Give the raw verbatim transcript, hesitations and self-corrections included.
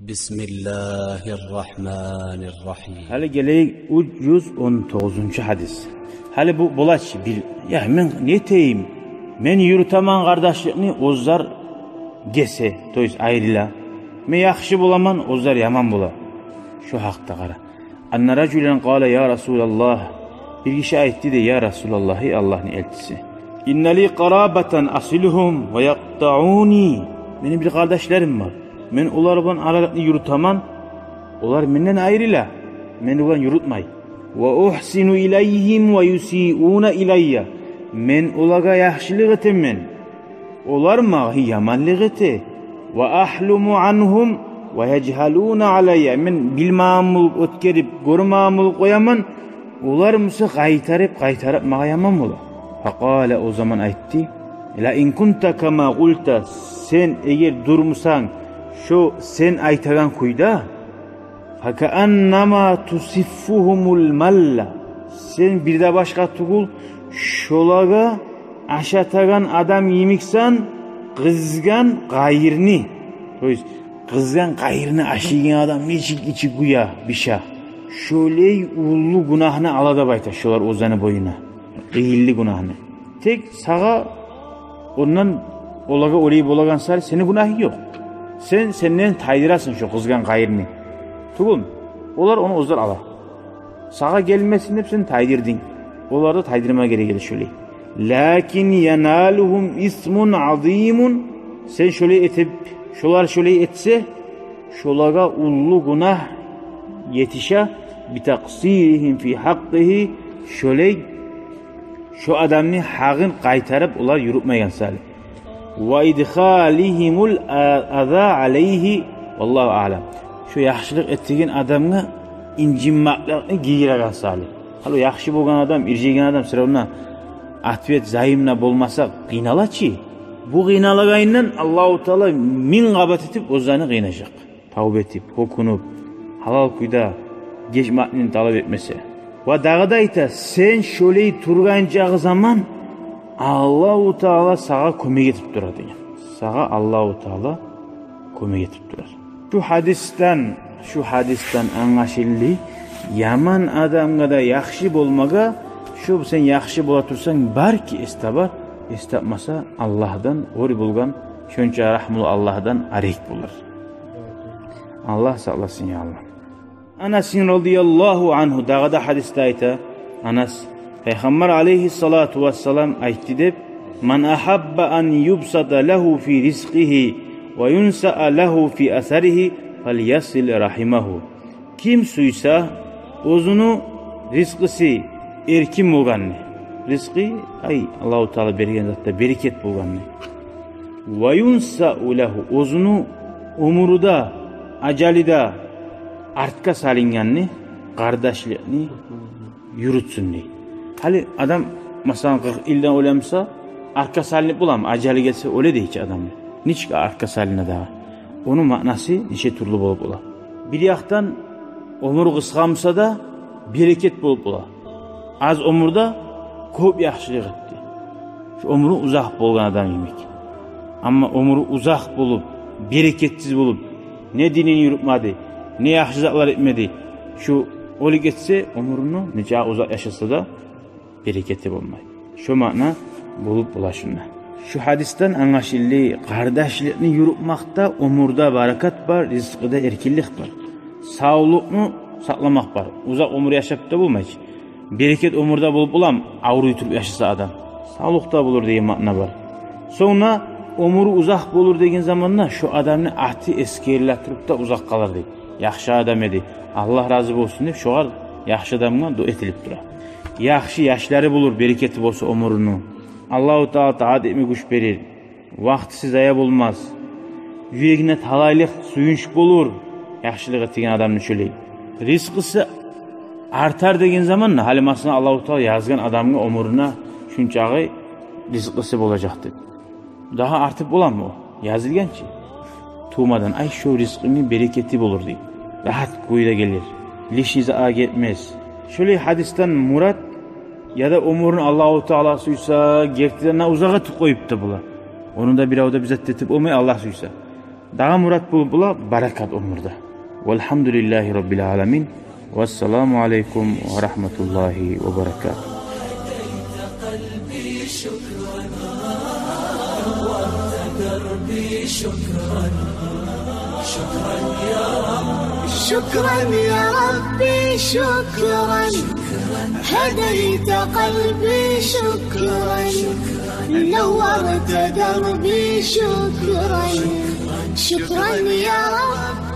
بسم الله الرحمن الرحيم. Гьали гелейик уьч юз он тогъузунчу гьадис. Гьали бу бола чы бир, я, мен не этейим? Мен юрютемен къардашлыкъны, оьзлер гесе, то есть айрыла. Мен яхшы боламан, оьзлер яман бола. Шо гьакъда къара. أن رجلا قال: يا رسول الله. Бир гиши айтды дей: «Я Расулаллагь, гьей Аллагьны элчиси, إن لي قرابة أصلهم ويقطعوني. Мени бир къардашларым бар. Мен олар булан аралыкъны юрютемен, олар менден айрыла, мени булан юрютмей. وأحسن إليهم ويسيئون إلي. Мен олагъа яхшылыкъ этемен, олар магъа яманлыкъ эте. وأحلم عنهم ويجهلون علي. Мен билмеген болуп оьтгерип, гёрмеген болуп къояман, олар буса къайтарып-къайтарып магъа яман бола». فقال, о заман айтды: لئن كنت كما قلت, сен эгер дюр бусанг шо сен айтагъан кюйде, فكأنما تسفهم المل. Сен бир де башгъа тюгюл, шолагъа ашатагъан адам йимиксен къызгъан къайырны. То есть къызгъан къайырны ашайгъан адам нечик ичи гюе, бише, шолай уллу гюнагьны ала деп айта шолар оьзлени бойнуна. Къыйынлы гюнагьны. Тек сагъа ондан, олагъа олай болагъан саялы сени гюнагьынг ёкъ. Сен сенден тайдырасан шо къызгъан къайырны. Тюгюлмю? Олар ону оьзлер ала. Сагъа гелмесин деп сен тайдырдынг. Олар да тайдырма герек эди шолай. لكن ينالهم إثم عظيم. Сен шолай этип, шолар шолай этсе, шолагъа уллу гюнагь етише, بتقصيرهم في حقه, шолай шо адамны гьакъын къайтарып олар юрютмейген саялы. وإدخالهم الأذى عليه، والله أعلم. Шо яхшылыкъ этеген адамгъа инжинмекликни гийиреген саялы. Гьали о яхшы болгъан адам, иржайгъан адам, всё равно ответ взаимно болмаса, къыйнала чы. Бу къыйналагъанындан Аллагьу Таала минг къабат этип оьзлени къыйнажакъ. Тавба этип, гьёкюнюп, гьалал кюйде гечмекни талап этмесе. Ва дагъы да айта, сен шолай тургъан чагъы заман Аллагьу Таала сагъа кёмек этип турар деген. Сагъа Аллагьу Таала кёмек этип турар. Шу гьадисден, шу гьадисден англашылды, яман адамгъа да яхшы болмагъа, шу сен яхшы бола турсанг, балики, эс табар, эс тапмаса, Аллагьдан, оьр болгъан, шонча рагьмулу Аллагьдан арек болар. Аллагь сакъласын, я Аллагь. Анасин радияллагьу ангьу, дагъы да гьадисде айта Анас, Пайхаммар алайгьиссалату вассалам айтды деп: من أحب أن يبسط له في رزقه وينسأ له في أثره فليصل رحمه. Ким сюйсе оьзюню ризкъысы эркин болгъанны, ризкъы, ай, Аллагьу Таала берген затда берекет болгъанны, وينسأ له, оьзюню оьмюрю де, ажалы да артгъа салынгъанны, къардашлыкъны юрютсюн дей. Гьали адам, масала, къыркъ йылдан оьле буса, артгъа салынып боламы? Ажалы гелсе, оьле дей чи адам. Нечик артгъа салына дагъы? Ону маънасы нече тюрлю болуп бола. Бир якъдан, оьмюрю къысгъа буса да, берекет болуп бола. Аз оьмюрде кёп яхшылыкъ этди. Шу оьмюрю узакъ болгъан адам йимик. Амма оьмюрю узакъ болуп, берекетсиз болуп, не динин юрютмеди, не яхшы затлар этмеди, шу оьлюп гетсе, оьмюрюню нече узакъ яшаса да, берекети болмай. Шо маъна болуп бола шунда. Шу гьадисден англашылды, къардашлыкъны юрютмекде оьмюрде баракат бар, ризкъыда эркинлик бар. Савлукъну сакъламакъ бар. Узакъ оьмюр яшап да болмай чы. Берекет оьмюрде болуп боламы, авруй туруп яшаса адам? Савлукъда болур деген маъна бар. Сонг да оьмюрю узакъ болур деген заманда шо адамны аты эсгериле туруп да узакъ къалар дей. Яхшы адам эди, Аллагь рази болсун деп, шогъар, яхшы адамгъа дуа этилип тура. Яхшы яшлары болур, берекети болса оьмюрюню. Аллагьу Таала таат этме гюч берир. Вакътиси зая болмас. Юрегине талайлыкъ, сююнч болур яхшылыкъ этеген адамны шолай. Ризкъысы артар деген заманда, гьали, масала, Аллагьу Таала язгъан адамгъа оьмюрюне шунчакъы ризкъысы болажакъ деп. Дагъы артып боламы о? Язылгъан чы. Тувмадан, ай, шо ризкъыны берекети болур дей. Рагьат кюйде гелир. Лишний затгъа гетмес. Шолай гьадисден мурат, яда оьмюрюн Аллагьу Таала сюйсе, гертиден де узакъ этип къоюп да бола. Ону да бирев де бир зат этип болмай, Аллагь сюйсе. Дагъы мурат бу-, була баракат оьмюрде. Валгьамдулиллагьи раббил аламин. Вассаламу алейкум ва рагьматуллагьи ва баракатугь. شكرا يا ربي، شكرا. هديت قلبي، شكرا. نورت دربي، شكرا. شكرا يا رب.